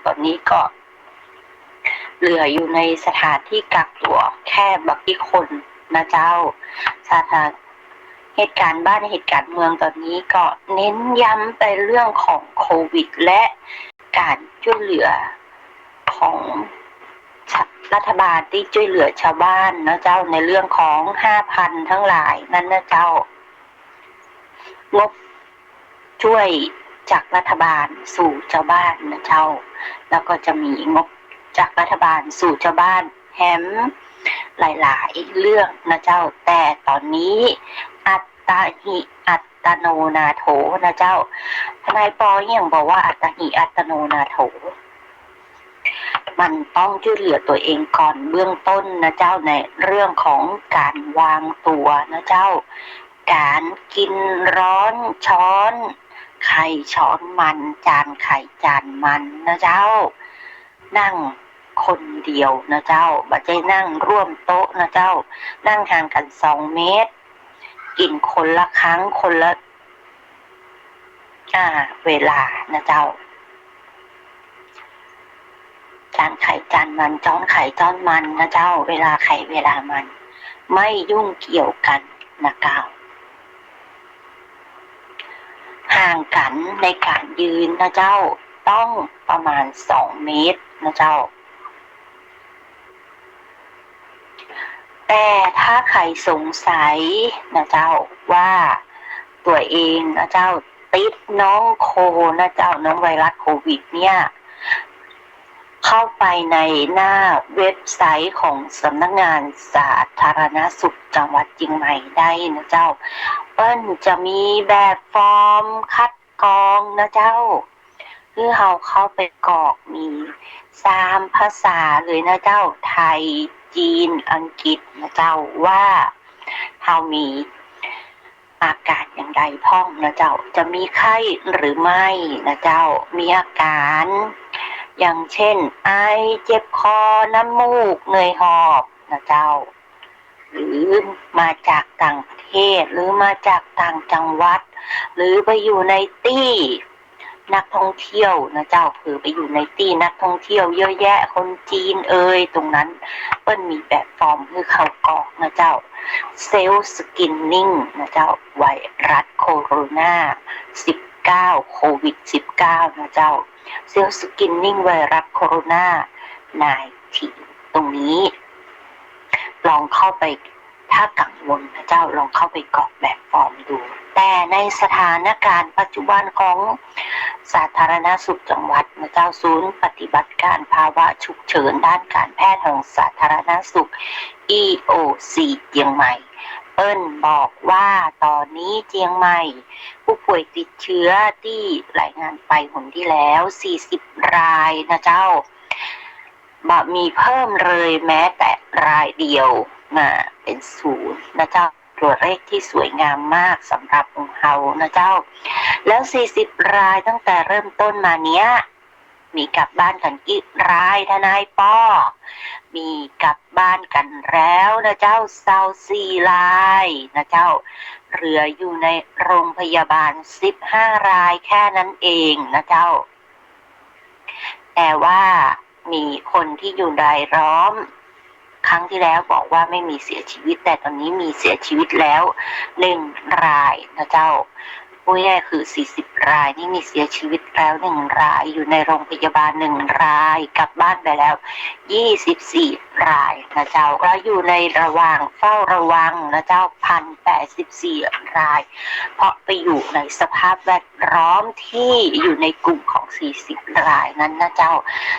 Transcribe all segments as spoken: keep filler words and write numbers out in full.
ต๋อนนี้ก็เหลืออยู่ในสถานตี้กักตั๋วแค่บ่ากี้คนนะเจ้า สถาน เหตุก๋ารณ์บ้านเหตุก๋ารณ์เมืองต๋อนนี้ก็เน้นย้ำไปเรื่องของโควิด และก๋านจ้วยเหลือของรัฐบาลตี้จ้วยเหลือชาวบ้านนะเจ้า ในเรื่องของห้าพันตังหลายนั้นนะเจ้า งบจ้วยจากรัฐบาลสู่จาวบ้านนะเจ้า แล้วก็จะมีงบจากรัฐบาลสู่จาวบ้านแหมหลายๆ เรื่องนะเจ้า แต่ต๋อนนี้ อัตตาหิอัตตโนนาโถนะเจ้า ทนายปอยังบอกว่าอัตตาหิอัตตโนนาโถ มันต้องจ้วยเหลือตั๋วเองก่อนเบื้องต้นนะเจ้า ในเรื่องของก๋านวางตั๋วนะเจ้า ก๋านกิ๋นร้อนช้อนใค่ช้อนมัน จานใค่จานมันนะเจ้า นั่งคนเดียวนะเจ้า บ่ใจ้นั่งร่วมโต๊ะนะเจ้า นั่งห่างกั๋นสองเมตร กิ๋นคนละครั้ง คนละ อ่า เวลานะเจ้า จานใค่จานมัน จ๊อนใค่จ๊อนมันนะเจ้า เวลาใค่เวลามัน ไม่ยุ่งเกี่ยวกั๋นนะเจ้า ห่างกั๋นในก๋านยืนนะเจ้า ต้องประมาณสองเมตรนะเจ้า แต่ถ้าใครสงสัยนะเจ้า ว่าตั๋วเองนะเจ้า ติดน้องโคนะเจ้า น้องไวรัสโควิดเนี่ย เข้าไปในหน้าเว็บไซต์ของสำนักงานสาธารณสุขจังหวัดเจียงใหม่ได้นะเจ้า เปิ้นจะมีแบบฟอร์มคัดกรองนะเจ้า หื้อเฮาเข้าไปกรอก มีสามภาษาเลยนะเจ้า ไทย จีน อังกฤษนะเจ้า ว่าเฮามีอาก๋านอย่างใดพ่องนะเจ้า จะมีไข้หรือไม่นะเจ้า มีอาก๋าน อย่างเช่น ไอ เจ็บคอ น้ำมูก เหนื่อยหอบนะเจ้า หรือมาจากต่างประเทศ หรือมาจากต่างจังหวัด หรือไปอยู่ในตี้นักท่องเที่ยวนะเจ้า เผื่อไปอยู่ในตี้นักท่องเที่ยวเยอะแยะ คนจีนเอย ตรงนั้นเปิ้นมีแบบฟอร์มหื้อเข้ากรอกนะเจ้า self screening นะเจ้า ไวรัสโคโรนาสิบเก้า โควิดสิบเก้านะเจ้า self screening ไวรัสโคโรนาสิบเก้า ตรงนี้ ลองเข้าไป ถ้ากังวลนะเจ้า ลองเข้าไปกรอกแบบฟอร์มดู แต่ในสถานการณ์ปัจจุบันของสาธารณสุขจังหวัดนะเจ้า ศูนย์ปฏิบัติการภาวะฉุกเฉินด้านการแพทย์ของสาธารณสุข อี โอ ซี เจียงใหม่ เปิ้นบอกว่าต๋อนนี้เจียงใหม่ ผู้ป่วยติดเชื้อตี้รายงานไปหนตี้แล้ว สี่สิบรายนะเจ้า บ่มีเพิ่มเลยแม้แต่รายเดียวนะ เป๋นศูนย์นะเจ้า ตั๋วเลขตี้สวยงามมากสำหรับของเฮานะเจ้า แล้วสี่สิบรายตั้งแต่เริ่มต้นมาเนี้ย มีกลับบ้านกั๋นกี่รายทนายปอ มีกลับบ้านกั๋นแล้วนะเจ้า ซาวสี่รายนะเจ้า เหลืออยู่ในโรงพยาบาลสิบห้ารายแค่นั้นเองนะเจ้า แต่ว่ามีคนที่อยู่รายล้อม ครั้งที่แล้วบอกว่าไม่มีเสียชีวิต แต่ต๋อนนี้มีเสียชีวิตแล้วหนึ่งรายนะเจ้า พูดง่ายๆคือสี่สิบรายนี่มีเสียชีวิตแล้วหนึ่งราย อยู่ในโรงพยาบาลหนึ่งราย กลับบ้านไปแล้วยี่สิบสี่รายนะเจ้า แล้วอยู่ในระหว่างเฝ้าระวังนะเจ้า พันแปดสิบสี่ราย เพราะไปอยู่ในสภาพแวดล้อมที่อยู่ในกลุ่มของสี่สิบรายนั้นนะเจ้า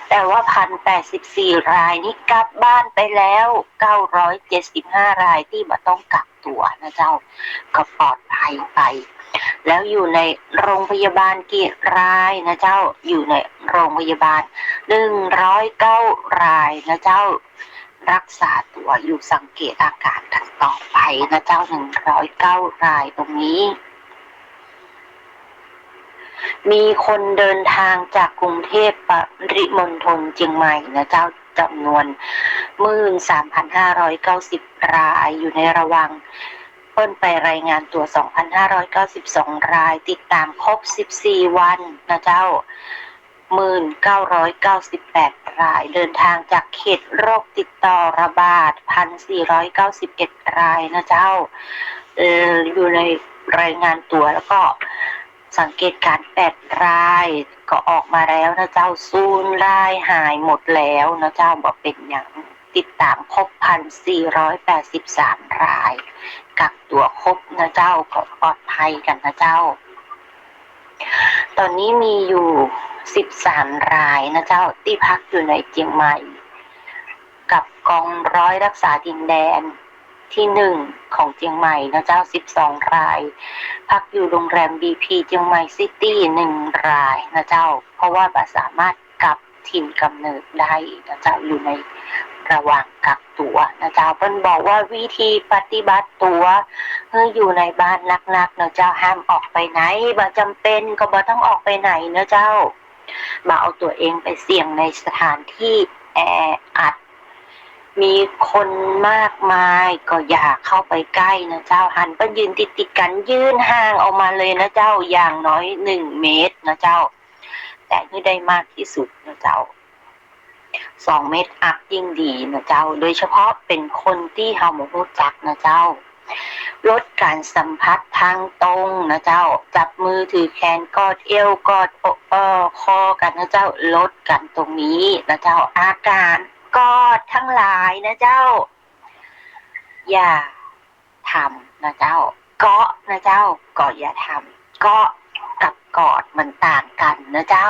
แต่ว่าพันแปดสิบสี่รายนี้กลับบ้านไปแล้วเก้าร้อยเจ็ดสิบห้ารายที่บ่ต้องกักตั๋วนะเจ้า ก็ปลอดภัยไป แล้วอยู่ในโรงพยาบาลกี่รายนะเจ้า อยู่ในโรงพยาบาลหนึ่งร้อยเก้ารายนะเจ้า รักษาตั๋วอยู่สังเกตอาก๋านกั๋นต่อไปนะเจ้า หนึ่งร้อยเก้ารายตรงนี้ มีคนเดินทางจากกรุงเทพปริมณฑลเจียงใหม่นะเจ้า จ๋ำนวนหมื่นสามพันห้าร้อยเก้าสิบราย อยู่ในระหว่างเปิ้นไปรายงานตั๋วสองพันห้าร้อยเก้าสิบสองราย ติดตามครบสิบสี่วันนะเจ้า หมื่นเก้าร้อยเก้าสิบแปดราย เดินทางจากเขตโรคติดต่อระบาด พันสี่ร้อยเก้าสิบเอ็ดรายนะเจ้า เอ่อ อยู่ในรายงานตั๋วแล้วก็สังเกตการณ์แปดราย ก็ออกมาแล้วนะเจ้า ศูนย์รายหายหมดแล้วนะเจ้า บ่เป๋นหยัง ติดต๋ามครบ พันสี่ร้อยแปดสิบสามราย กักตั๋วครบนะเจ้า ก็ปลอดภัยกั๋นนะเจ้า ต๋อนนี้มีอยู่สิบสามรายนะเจ้า ตี้พักอยู่ในเจียงใหม่ กับกองร้อยรักษาดินแดนที่หนึ่งของเจียงใหม่นะเจ้า สิบสองราย พักอยู่โรงแรม บีพี เจียงใหม่ซิตี้ หนึ่งรายนะเจ้า เพราะว่าบ่สามารถกลับถิ่นกำเนิดได้นะเจ้า อยู่ในระหว่างกักตั๋วนะเจ้า เปิ้นบอกว่าวิธีปฏิบัติตั๋ว หื้ออยู่ในบ้านนักๆ นะเจ้า ห้ามออกไปไหน บ่จ๋ำเป๋นก็บ่ต้องออกไปไหนนะเจ้า บ่เอาตั๋วเองไปเสี่ยงในสถานที่แออัด มีคนมากมายก็อย่าเข้าไปใกล้นะเจ้า หันเปิ้นยืนติดๆ กั๋น ยืนห่างออกมาเลยนะเจ้า อย่างน้อยหนึ่งเมตรนะเจ้า แต่หื้อได้มากที่สุดนะเจ้า สองเมตรอัพยิ่งดีนะเจ้า โดยเฉพาะเป๋นคนตี้เฮาบ่ฮู้จักนะเจ้า ลดการสัมผัสทางตรงนะเจ้า จับมือถือแขนกอดเอวกอด เอ่อ คอกั๋นนะเจ้า ลดกั๋นตรงนี้นะเจ้า อาการกอดทั้งหลายนะเจ้า อย่าทำนะเจ้า เกาะนะเจ้า ก็อย่าทำ เกาะกับกอดมันต่างกั๋นนะเจ้า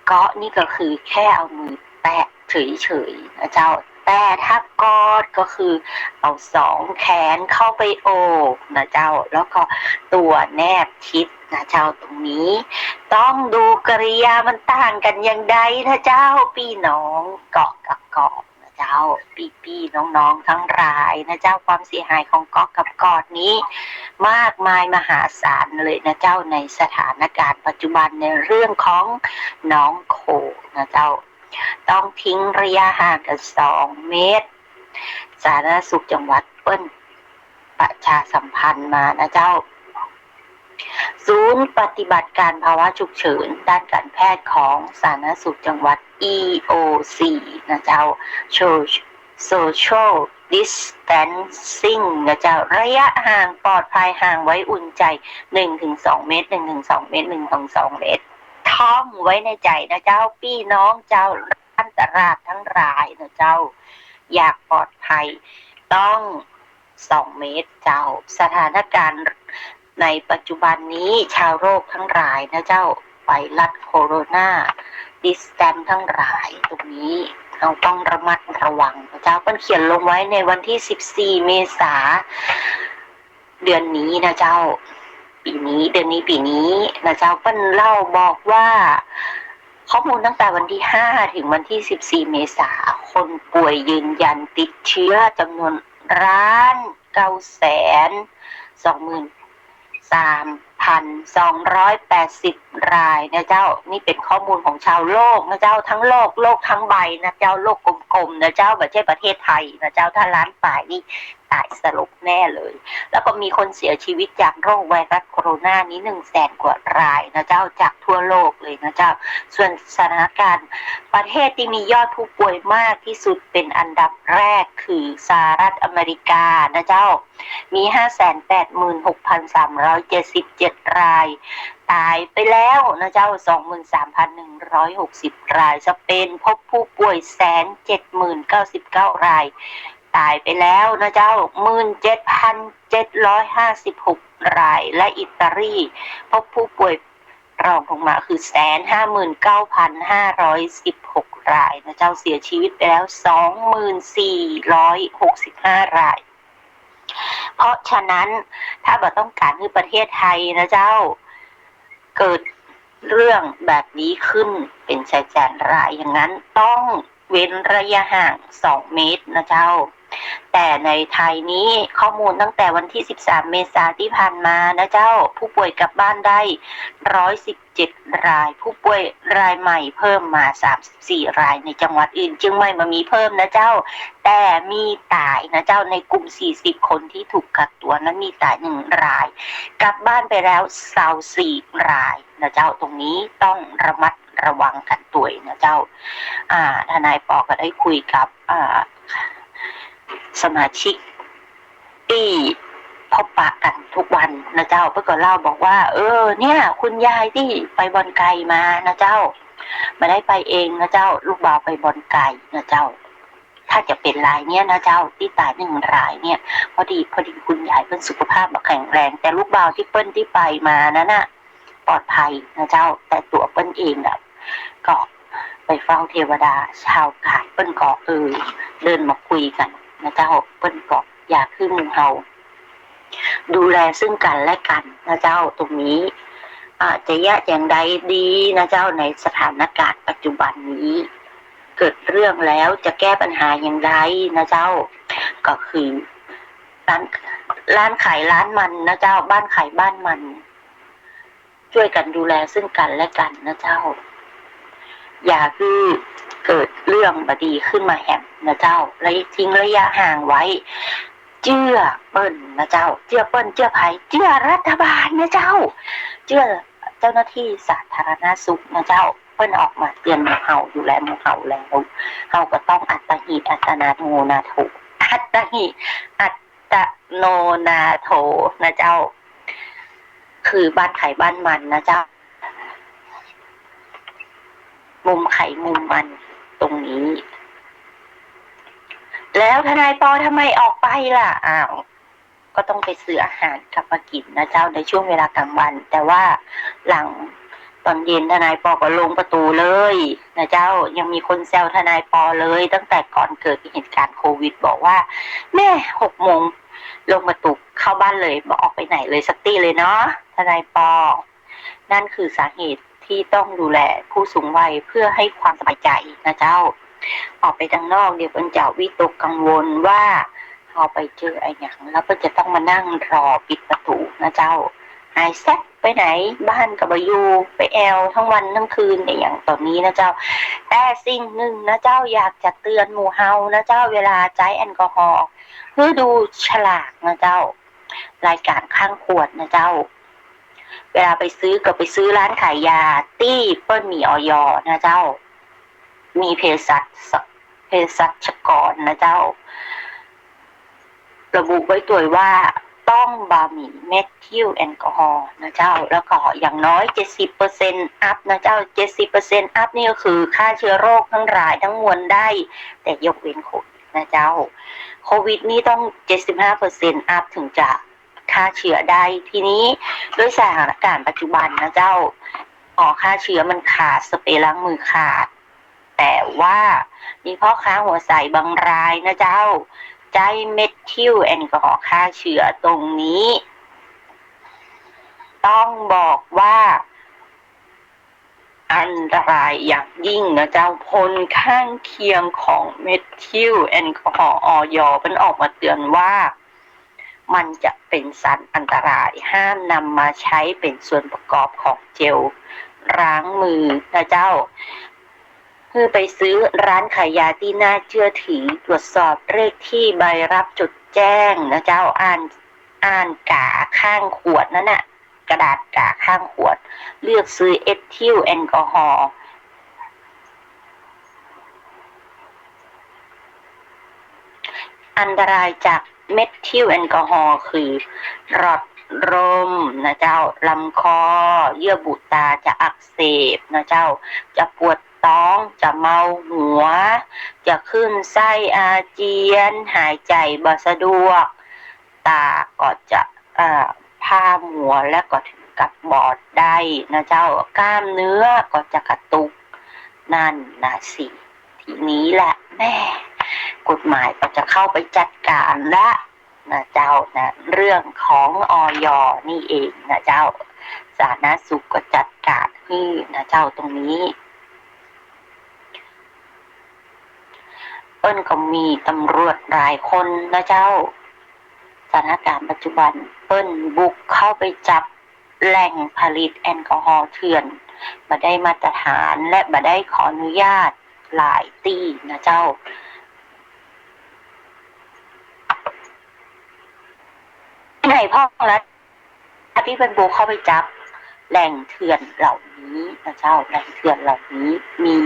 เกาะนี่ก็คือแค่เอามือแตะเฉยๆ นะเจ้า แต่ถ้ากอดก็คือเอาสองแขนเข้าไปโอบนะเจ้า แล้วก็ตั๋วแนบชิดนะเจ้า ตรงนี้ต้องดูกริยามันต่างกั๋นอย่างใดนะเจ้า ปี้น้อง เกาะกับกอด นะเจ้า ปี้ๆ น้องๆ ทั้งหลายนะเจ้า ความเสียหายของเกาะกับกอดนี้ มากมายมหาศาลเลยนะเจ้า ในสถานการณ์ปัจจุบันในเรื่องของหนองโขงนะเจ้า ต้องทิ้งระยะห่างกั๋นสองเมตร สาธารณสุขจังหวัดเปิ้นประชาสัมพันธ์มานะเจ้า ศูนย์ปฏิบัติการภาวะฉุกเฉินด้านการแพทย์ของสาธารณสุขจังหวัด อี โอ ซี นะเจ้า Social Distancing นะเจ้า ระยะห่างปลอดภัย ห่างไว้อุ่นใจ หนึ่งถึงสองเมตร หนึ่งถึงสองเมตร หนึ่งถึงสองเมตร ท่องไว้ในใจ๋นะเจ้า ปี้น้องเจ้า ร้านตลาดทั้งหลายนะเจ้า อยากปลอดภัยต้อง สองเมตรเจ้า สถานการณ์ในปัจจุบันนี้ ชาวโลกทั้งหลายนะเจ้า ไวรัสโคโรนา distance ทั้งหลาย ตรงนี้เฮาต้องระมัดระวังนะเจ้า เปิ้นเขียนลงไว้ในวันที่สิบสี่เมษา เดือนนี้นะเจ้า ปี๋นี้ เดือนนี้ปี๋นี้นะเจ้า เปิ้นเล่าบอกว่า ข้อมูลตั้งแต่วันที่ห้าถึงวันที่สิบสี่เมษา คนป่วยยืนยันติดเชื้อจ๋ำนวน ล้านเก้าแสนสองหมื่นสามพันสองร้อยแปดสิบรายนะเจ้า นี่เป๋นข้อมูลของชาวโลกนะเจ้า ทั้งโลก โลกทั้งใบนะเจ้า โลกกลมๆ นะเจ้า บ่ใจ้ประเทศไทยนะเจ้า ถ้าล้านป๋ายนี่ต๋ายสลบแน่เลย แล้วก็มีคนเสียชีวิตจากโรคไวรัสโคโรนานี้ หนึ่งแสนกว่ารายนะเจ้า จากทั่วโลกเลยนะเจ้า ส่วนสถานการณ์ประเทศตี้มียอดผู้ป่วยมากที่สุดเป๋นอันดับแรกคือสหรัฐอเมริกานะเจ้า มี ห้าแสนแปดหมื่นหกพันสามร้อยเจ็ดสิบเจ็ดราย ต๋ายไปแล้วนะเจ้า สองหมื่นสามพันหนึ่งร้อยหกสิบราย สเปนพบผู้ป่วย แสนเจ็ดหมื่นเก้าสิบเก้าราย ต๋ายไปแล้วนะเจ้า หมื่นเจ็ดพันเจ็ดร้อยห้าสิบหกราย และอิตาลีพบผู้ป่วยรองลงมาคือ แสนห้าหมื่นเก้าพันห้าร้อยสิบหกรายนะเจ้า เสียชีวิตไปแล้ว สองหมื่นสี่ร้อยหกสิบห้าราย เพราะฉะนั้นถ้าบ่ต้องก๋านหื้อประเทศไทยนะเจ้า เกิดเรื่องแบบนี้ขึ้นเป๋นแสนๆรายอย่างนั้น ต้องเว้นระยะห่างสองเมตรนะเจ้า แต่ในไทยนี้ข้อมูลตั้งแต่วันที่สิบสามเมษาตี้ผ่านมานะเจ้า ผู้ป่วยกลับบ้านได้ร้อยสิบเจ็ดราย ผู้ป่วยรายใหม่เพิ่มมาสามสิบสี่ราย ในจังหวัดอื่นเจียงใหม่บ่มีเพิ่มนะเจ้า แต่มีต๋ายนะเจ้า ในกลุ่มสี่สิบคนที่ถูกกักตัวนั้นมีต๋ายหนึ่งราย กลับบ้านไปแล้วซาวสี่รายนะเจ้า ตรงนี้ต้องระมัด ระวังกั๋นตวยนะเจ้า อ่า ทนายปอก็ได้คุยกับ อ่า สมาชิกตี้พบปะกั๋นทุกวันนะเจ้า เปิ้นก็เล่าบอกว่า เออ เนี่ย คุณยายตี้ไปบ่อนไก่มานะเจ้า บ่ได้ไปเองนะเจ้า ลูกบ่าวไปบ่อนไก่นะเจ้า ถ้าจะเป๋นรายเนี่ยนะเจ้า ตี้ต๋ายหนึ่งรายเนี่ย พอดี พอดีคุณยายเปิ้นสุขภาพบ่แข็งแรง แต่ลูกบ่าวตี้เปิ้นตี้ไปมานั้นน่ะ ปลอดภัยนะเจ้า แต่ตั๋วเปิ้นเองน่ะ ก็ไปเฝ้าเทวดา ชาวกาดเปิ้นก็ เออ เดินมาคุยกั๋นนะเจ้า เปิ้นก็อยากหื้อหมู่เฮา ดูแลซึ่งกั๋นและกั๋นนะเจ้า ตรงนี้ อ่า จะเยียะอย่างใดดีนะเจ้า ในสถานการณ์ปัจจุบันนี้ เกิดเรื่องแล้วจะแก้ปัญหาอย่างใดนะเจ้า ก็คือ ร้าน ร้านใผร้านมันนะเจ้า บ้านใผบ้านมัน จ้วยกั๋นดูแลซึ่งกั๋นและกั๋นนะเจ้า อย่าหื้อเกิดเรื่องบ่ดีขึ้นมาแหมนะเจ้า และทิ้งระยะห่างไว้ เจื้อเปิ้นนะเจ้า เจื้อเปิ้น เจื้อใผ เจื้อรัฐบาลนะเจ้า เจื้อเจ้าหน้าตี้สาธารณสุขนะเจ้า เปิ้นออกมาเตือนหมู่เฮา ดูแลหมู่เฮาแล้ว เฮาก็ต้องอัตตาหิ อัตตานาโนนาโถ อัตตาหิ อัตตาโนนาโถนะเจ้า คือบ้านใผบ้านมันนะเจ้า มุมใผมุมมันตรงนี้ แล้วทนายปอทำไมออกไปล่ะ อ้าว ก็ต้องไปซื้ออาหารกลับมากิ๋นนะเจ้า ในช่วงเวลากลางวัน แต่ว่าหลังตอนเย็นทนายปอก็ลงประตู๋เลยนะเจ้า ยังมีคนแซวทนายปอเลย ตั้งแต่ก่อนเกิดเหตุการณ์โควิด บอกว่า แม่ หกโมงลงประตู๋เข้าบ้านเลย บ่ออกไปไหนเลยสักตี้เลยเนาะ ทนายปอ นั่นคือสาเหตุที่ต้องดูแลผู้สูงวัยเพื่อให้ความสบายใจนะเจ้า ออกไปตังนอกเดี๋ยวเปิ้นจะวิตกกังวลว่าเฮาไปเจออะหยัง แล้วเปิ้นจะต้องมานั่งรอปิดประตู๋นะเจ้า หายแซบไปไหน บ้านก็บ่อยู่ ไปแอ่วทั้งวันทั้งคืน อะหยังต๋อนนี้นะเจ้า แต่สิ่งหนึ่งนะเจ้า อยากจะเตือนหมู่เฮานะเจ้า เวลาใจ๊แอลกอฮอล์ หื้อดูฉลากนะเจ้า รายการข้างขวดนะเจ้า เวลาไปซื้อก็ไปซื้อร้านขายยาตี้เปิ้นมี อย.นะเจ้า มีเภสัช เภสัชกรนะเจ้า ระบุไว้ตวยว่าต้องบ่มีเมทิลแอลกอฮอล์นะเจ้า แล้วก็อย่างน้อยเจ็ดสิบเปอร์เซ็นต์อัพนะเจ้า เจ็ดสิบเปอร์เซ็นต์อัพนี่ก็คือฆ่าเชื้อโรคทั้งหลายทั้งมวลได้ แต่ยกเว้นโควิดนะเจ้า โควิดนี่ต้องเจ็ดสิบห้าเปอร์เซ็นต์อัพถึงจะ ฆ่าเชื้อได้ ทีนี้ด้วยสถานการณ์ปัจจุบันนะเจ้า อ๋อ ฆ่าเชื้อมันขาด สเปรย์ล้างมือขาด แต่ว่ามีพ่อค้าหัวใสบางรายนะเจ้า ใจ๊เมทิลแอลกอฮอล์ฆ่าเชื้อตรงนี้ ต้องบอกว่า อันตรายอย่างยิ่งนะเจ้า ผลข้างเคียงของเมทิลแอลกอฮอล์ อย.เปิ้นออกมาเตือนว่า มันจะเป็นสารอันตราย ห้ามนำมาใช้เป็นส่วนประกอบของเจลล้างมือนะเจ้า คือไปซื้อร้านขายยาที่น่าเชื่อถือ ตรวจสอบเลขที่ใบรับจดแจ้งนะเจ้า อ่าน อ่านก๋าข้างขวดนั้นน่ะ กระดาษก๋าข้างขวด เลือกซื้อเอทิลแอลกอฮอล์ อันตรายจากเมทิลแอลกอฮอล์คือหลอดลมนะเจ้า ลำคอ เยื่อบุตาจะอักเสบนะเจ้า จะปวดท้อง จะเมาหัว จะคลื่นไส้อาเจียน หายใจบ่สะดวก ตาก็จะ เอ่อ พร่ามัวและก็ถึงกับบอดได้นะเจ้า กล้ามเนื้อก็จะกระตุก นั่นน่ะสิ ทีนี้แหละแม่ กฎหมายก็จะเข้าไปจัดการละนะเจ้านะ เรื่องของ อย.นี่เองนะเจ้า สาธารณสุขก็จัดการหื้อนะเจ้าตรงนี้ เปิ้นก็มีตำรวจหลายคนนะเจ้า สถานการณ์ปัจจุบันเปิ้นบุกเข้าไปจับแหล่งผลิตแอลกอฮอล์เถื่อน บ่ได้มาตรฐานและบ่ได้ขออนุญาตหลายตี้นะเจ้า ในพ่องละ ตี้เปิ้นบุกเข้าไปจับ แหล่งเถื่อนเหล่านี้นะเจ้า แหล่งเถื่อนเหล่านี้มี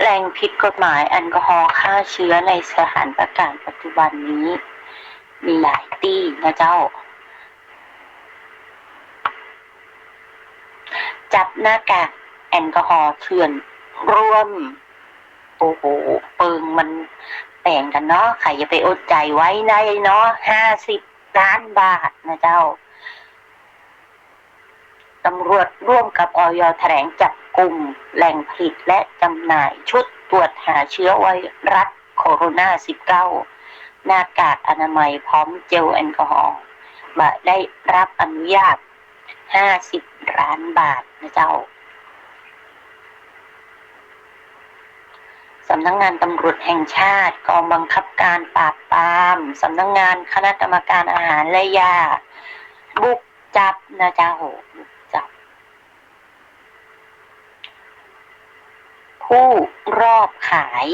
แหล่งผิดกฎหมายแอลกอฮอล์ฆ่าเชื้อในสถานประกาศปัจจุบันนี้ มีหลายตี้นะเจ้า จับหน้ากากแอลกอฮอล์เถื่อนร่วม โอ้โห เปิงมันแป๋งกั๋นเนาะ ใผอย่าไปอดใจ๋ไว้ได้เนาะ ห้าสิบล้านบาทนะเจ้า ตำรวจร่วมกับ อย. แถลงจับกุมแหล่งผลิตและจำหน่ายชุดตรวจหาเชื้อไวรัสโคโรนา สิบเก้า หน้ากากอนามัยพร้อมเจลแอลกอฮอล์ บ่ได้รับอนุญาต ห้าสิบล้านบาทนะเจ้า สำนักงานตำรวจแห่งชาติ กองบังคับการปราบปราม สำนักงานคณะกรรมการอาหารและยา บุกจับนะเจ้า บุกจับ ผู้ลอบขาย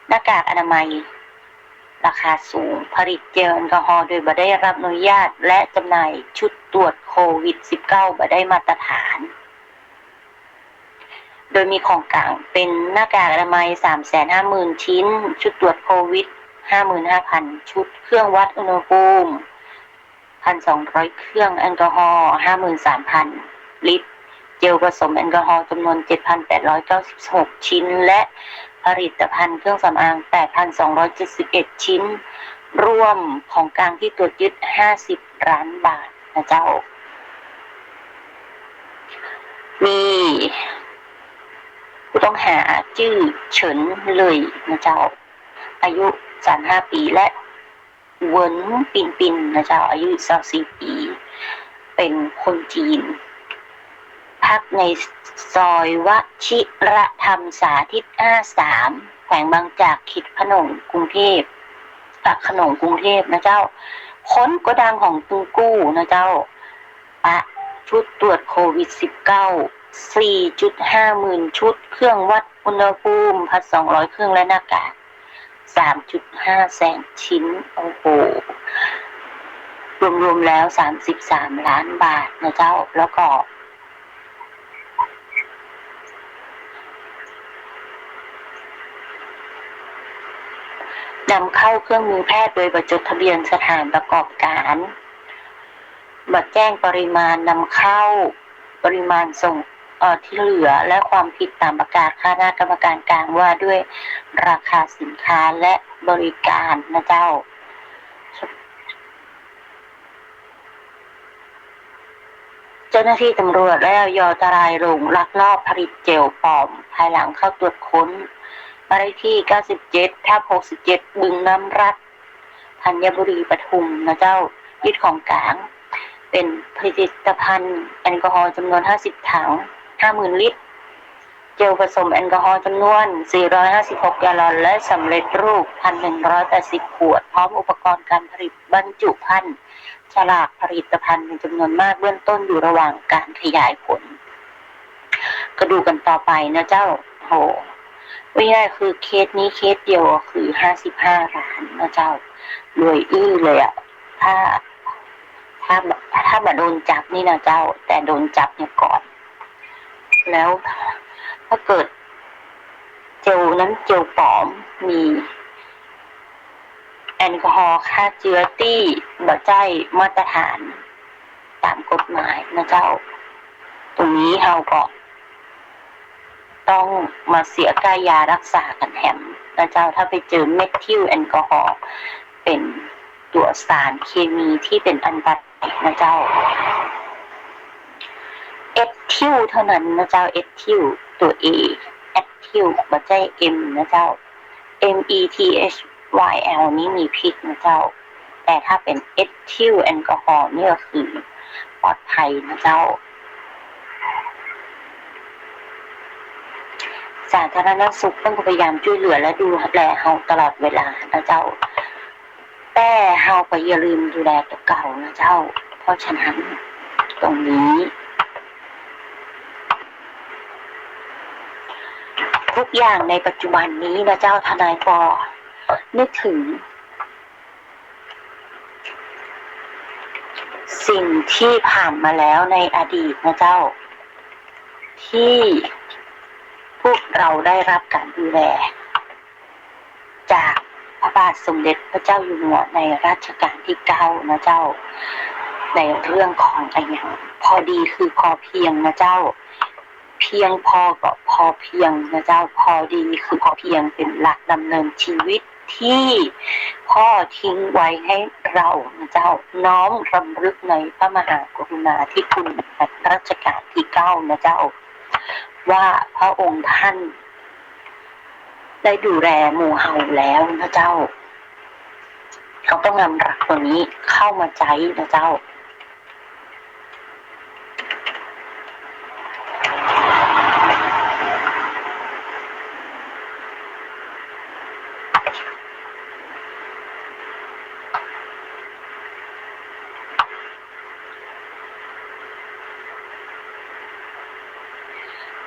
หน้ากากอนามัยราคาสูง ผลิตเจลแอลกอฮอล์โดยบ่ได้รับอนุญาต และจำหน่ายชุดตรวจโควิด สิบเก้า บ่ได้มาตรฐาน โดยมีของกลางเป็นหน้ากากอนามัย สามแสนห้าหมื่นชิ้น ชุดตรวจโควิด ห้าหมื่นห้าพันชุด เครื่องวัดอุณหภูมิ พันสองร้อยเครื่อง แอลกอฮอล์ ห้าหมื่นสามพันลิตร เจลผสมแอลกอฮอล์จำนวน เจ็ดพันแปดร้อยเก้าสิบหกชิ้น และผลิตภัณฑ์เครื่องสำอาง แปดพันสองร้อยเจ็ดสิบเอ็ดชิ้น รวมของกลางที่ตรวจยึด ห้าสิบล้านบาทนะเจ้า มีผู้ต้องหาจื้อเฉินเหล่ยนะเจ้า อายุ สามสิบห้าปี และ เหวินปินปินนะเจ้า อายุ ซาวสี่ปี เป๋นคนจีน พักในซอยวชิรธรรมสาธิต ห้าสาม แขวงบางจาก เขตพระโขนง กรุงเทพฯ พระโขนง กรุงเทพฯ นะเจ้า ค้นโกดังของตึงกู้นะเจ้า ปะชุดตรวจโควิด สิบเก้า สี่จุดห้าหมื่นชุด เครื่องวัดอุณหภูมิ พันสองร้อยเครื่อง และหน้ากาก สามจุดห้าแสนชิ้น โอ้โห รวมๆ แล้ว สามสิบสามล้านบาทนะเจ้า แล้วก็ นำเข้าเครื่องมือแพทย์โดยบ่จดทะเบียนสถานประกอบการ บ่แจ้งปริมาณนำเข้า ปริมาณส่ง เอ่อ ที่เหลือ และความผิดตามประกาศคณะกรรมการกลางว่าด้วยราคาสินค้าและบริการนะเจ้า เจ้าหน้าที่ตำรวจและ อย. ตรายโรงลักลอบผลิตเจลปลอม ภายหลังเข้าตรวจค้น บ้านเลขที่ เก้าสิบเจ็ดทับหกสิบเจ็ด บึงน้ำรัตน์ ธัญบุรี ปทุม นะเจ้า ยึดของกลาง เป๋นผลิตภัณฑ์แอลกอฮอล์จำนวน ห้าสิบถัง ห้าหมื่นลิตร เจลผสมแอลกอฮอล์จำนวน สี่ร้อยห้าสิบหกแกลลอน และสำเร็จรูป พันหนึ่งร้อยแปดสิบขวด พร้อมอุปกรณ์การผลิตบรรจุภัณฑ์ ฉลากผลิตภัณฑ์เป็นจำนวนมาก เบื้องต้นอยู่ระหว่างการขยายผล ก็ดูกันต่อไปนะเจ้า โห ว่าง่ายคือเคสนี้เคสเดียวก็คือ ห้าสิบห้าล้านนะเจ้า รวยอื้อเลยอะ ถ้า ถ้า ถ้าบ่โดนจับนี่นะเจ้า แต่โดนจับเนี่ยก่อน แล้วถ้าเกิดเจลนั้นเจลปลอม มีแอลกอฮอล์ฆ่าเจื้อตี้บ่ใจ้มาตรฐานต๋ามกฎหมายนะเจ้า ตรงนี้เฮาก็ต้องมาเสียก้ายารักษากั๋นแถมนะเจ้า ถ้าไปเจอเมทิลแอลกอฮอล์ เป๋นตั๋วสารเคมีตี้เป๋นอันตรายนะเจ้า เอทิลเท่านั้นนะเจ้า เอทิล ตั๋ว A เอทิล บ่ใจ้ M นะเจ้า M E T H Y L นี่มีพิษนะเจ้า แต่ถ้าเป๋นเอทิลแอลกอฮอล์นี่ก็คือปลอดภัยนะเจ้า ส สาธารณสุขเปิ้นก็พยายามจ้วยเหลือและดูแลเฮาตลอดเวลานะเจ้า แต่เฮาก็อย่าลืมดูแลตั๋วเก่านะเจ้า เพราะฉะนั้นตรงนี้ ทุกอย่างในปัจจุบันนี้นะเจ้า ทนายปอนึกถึง สิ่งที่ผ่านมาแล้วในอดีตนะเจ้า ที่พวกเราได้รับการดูแล จากพระบาทสมเด็จพระเจ้าอยู่หัวในรัชกาลที่เก้านะเจ้า ในเรื่องของอะหยัง พอดีคือพอเพียงนะเจ้า เพียงพอก็พอเพียงนะเจ้า พอดีคือพอเพียงเป็นหลักดำเนินชีวิตที่พ่อทิ้งไว้ให้เรานะเจ้า น้อมรำลึกในพระมหากรุณาธิคุณในรัชกาลที่เก้านะเจ้า ว่าพระองค์ท่านได้ดูแลหมู่เฮาแล้วนะเจ้า เฮาต้องนำหลักตัวนี้เข้ามาใจ๊นะเจ้า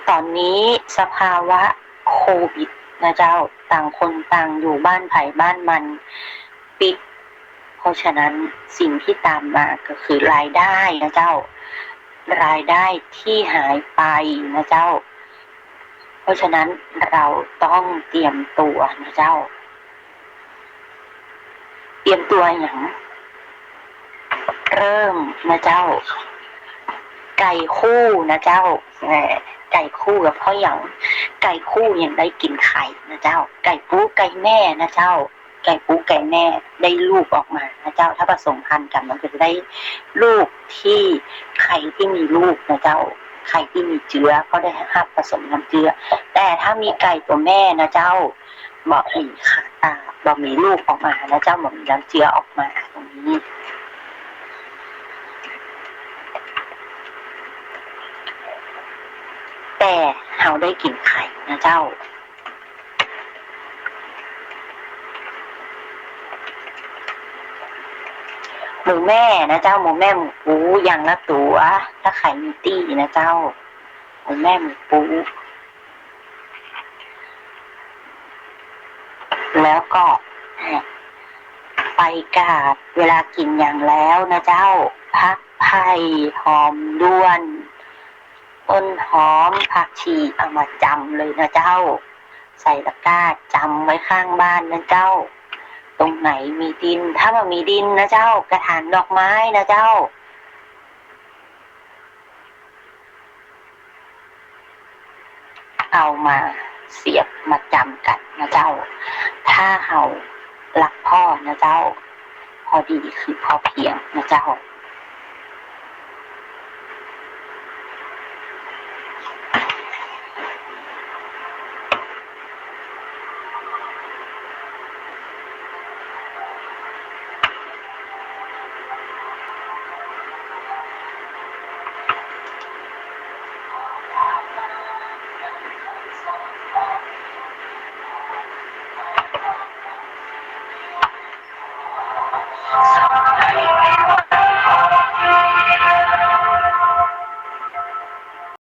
ต๋อนนี้สภาวะโควิดนะเจ้า ต่างคนต่างอยู่บ้านใผบ้านมัน ปิด เพราะฉะนั้นสิ่งที่ตามมาก็คือรายได้นะเจ้า รายได้ที่หายไปนะเจ้า เพราะฉะนั้นเราต้องเตรียมตั๋วนะเจ้า เตรียมตั๋วอะหยัง เริ่มนะเจ้า ไก่คู่นะเจ้า แหม ไก่คู่กับพ่อหยัง ไก่คู่ยังได้กิ๋นไข่นะเจ้า ไก่ปูไก่แม่นะเจ้า ไก่ปูไก่แม่ได้ลูกออกมานะเจ้า ถ้าผสมพันธุ์กั๋นมันก็จะได้ลูกที่ไข่ที่มีลูกนะเจ้า ไข่ที่มีเจื้อ ก็ได้ฮับผสมน้ำเจื้อ แต่ถ้ามีไก่ตั๋วแม่นะเจ้า บ่มีไข่ อ่า บ่มีลูกออกมานะเจ้า บ่มีน้ำเจื้อออกมาตรงนี้ แต่เฮาได้กิ๋นไข่นะเจ้า หมูแม่นะเจ้า หมูแม่หมูปูอย่างละตั๋ว ถ้าใผมีตี้นะเจ้า หมูแม่หมูปู แล้วก็ ไปกาด เวลากิ๋นหยังแล้วนะเจ้า ผักไผ่ หอมด้วน ต้นหอม ผักชี เอามาจำเลยนะเจ้า ใส่ตะกร้าจำไว้ข้างบ้านนะเจ้า ตรงไหนมีดิน ถ้าบ่มีดินนะเจ้า กระถางดอกไม้นะเจ้า เอามาเสียบมาจำกั๋นนะเจ้า ถ้าเฮารักพ่อนะเจ้า พอดีคือพอเพียงนะเจ้า